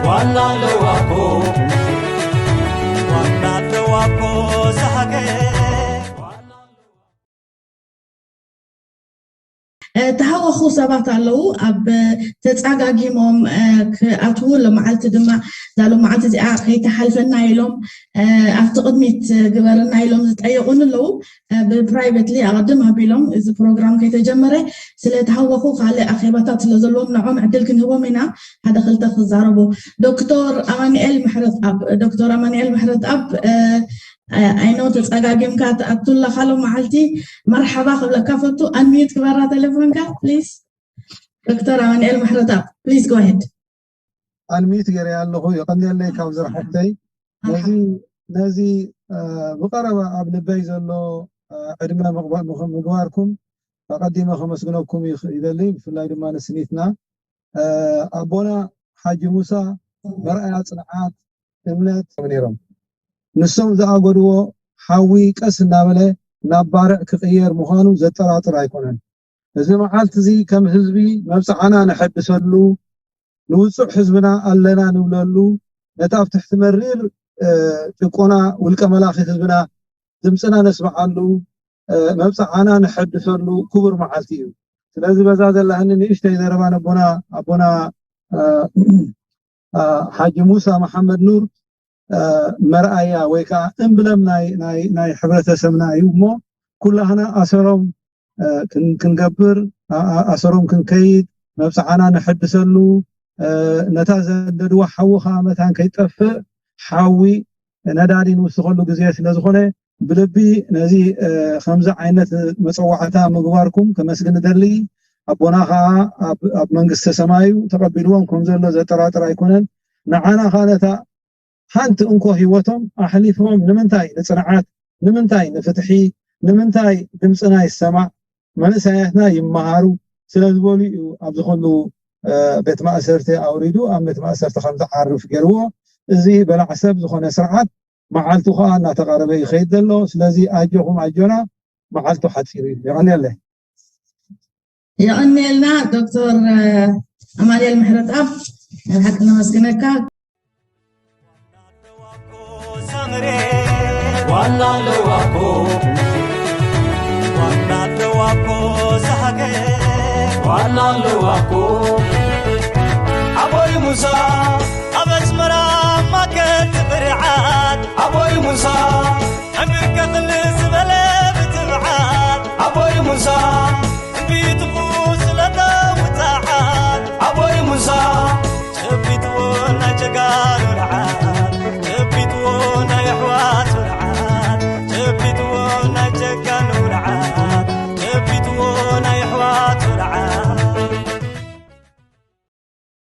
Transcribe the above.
ዋና ኣለዋ እኮ፣ ዋና ኣለዋ እኮ እዛ ሃገር። ተሃወኹ ሰባት ኣለዉ። ኣብ ተፃጋጊሞም ክኣትዉ፣ ሎመዓልቲ ድማ እዛ ሎመዓልቲ እዚኣ ከይተሓልፈና ኢሎም ኣብቲ ቅድሚት ግበርና ኢሎም ዝጠየቁን ኣለዉ። ብፕራይቨትሊ ኣቐድም ኣቢሎም እዚ ፕሮግራም ከይተጀመረ ስለ ተሃወኹ ካልእ ኣኼባታት ስለ ዘለዎም ንዖም ዕድል ክንህቦም ኢና። ሓደ ክልተ ክዛረቡ። ዶክተር ኣማንኤል ምሕረት ኣብ ዶክተር ኣማንኤል ምሕረት ኣብ ኣይኖ ተፀጋጊምካ ትኣቱ ኣለኻ ሎመዓልቲ። መርሓባ ክብለካ ፈቱ። ኣንሚዩት ግበራ ቴሌፎንካ ፕሊስ። ዶክተር ኣማንኤል ምሕረትኣብ please go ahead። ኣንሚዩት ገይረ ኣለኹ። የቐንየለይ ካብ ዝረሓተይ ነዚ ነዚ ብቐረባ ኣብ ልበይ ዘሎ ዕድመ ምግባርኩም ኣቐዲመ ከመስግነኩም ይደሊ። ብፍላይ ድማ ንስኒትና ኣቦና ሓጂ ሙሳ መርኣያ ፅንዓት እምነት ነይሮም። ንሶም ዝኣጎድዎ ሓዊ ቀስ እናበለ ናብ ባርዕ ክቕየር ምዃኑ ዘጠራጥር ኣይኮነን። እዚ መዓልቲ እዚ ከም ህዝቢ መብፅዓና ነሐድሰሉ፣ ንውፁዕ ህዝብና ኣለና ንብለሉ፣ ነቲ ኣብ ትሕቲ መሪር ጭቆና ውልቀ መላኺ ህዝብና ድምፅና ነስምዓሉ፣ መብፅዓና ነሐድሰሉ ክቡር መዓልቲ እዩ። ስለዚ በዛ ዘላህኒ ንእሽተይ ዘረባ ነቦና ኣቦና ሓጂ ሙሳ መሓመድ ኑር መርኣያ ወይ ከዓ እምብለም ናይ ሕብረተሰብና እዩ እሞ ኩላህና ኣሰሮም ክንገብር ኣሰሮም ክንከይድ መብፅዓና ነሐድሰሉ ነታ ዘንደድዋ ሓዊ ከዓ መታን ከይጠፍእ ሓዊ ነዳዲ ንውስኸሉ ግዜ ስለዝኾነ ብልቢ ነዚ ከምዚ ዓይነት መፀዋዕታ ምግባርኩም ከመስግን እደሊ። ኣቦና ከዓ ኣብ መንግስተ ሰማዩ ተቐቢልዎም ከም ዘሎ ዘጠራጥር ኣይኮነን። ንዓና ከዓ ነታ ሓንቲ እንኮ ህይወቶም ኣሕሊፎም ንምንታይ ንፅንዓት፣ ንምንታይ ንፍትሒ፣ ንምንታይ ድምፅና ይሰማዕ፣ መንእሰያትና ይመሃሩ ስለዝበሉ እዩ ኣብዚ ኩሉ ቤት ማእሰርቲ ኣውሪዱ ኣብ ቤት ማእሰርቲ ከም ዝዓርፍ ገይርዎ። እዚ በላዕ ሰብ ዝኾነ ስርዓት መዓልቱ ከዓ እናተቃረበ ይኸይድ ዘሎ። ስለዚ ኣጆኹም ኣጆና፣ መዓልቱ ሓፂር እዩ። የቐንየለይ። የቐንየልና ዶክተር ኣማንኤል ምሕረትኣብ፣ ናይ ብሓቂ ነመስግነካ። ዋና ኣለዋ እኮ፣ ዋና ኣለዋ እኮ እዛ ሃገር፣ ዋና ኣለዋ እኮ። ኣቦይ ሙሳ ኣብ ኣስመራ ማከት ብርዓት፣ ኣቦይ ሙሳ ኣምርከኽል ዝበለ ብትብዓት፣ ኣቦይ ሙሳ ትንቢትኹ ስለ ተውፅዓት፣ ኣቦይ ሙሳ ጨቢጥዎ ናይ ጀጋኑ ርዓት፣ ጨቢጥዎ ናይ ኣሕዋት ርዓት፣ ጨቢጥዎ ናይ ጀጋኑ ርዓት፣ ጨቢጥዎ ናይ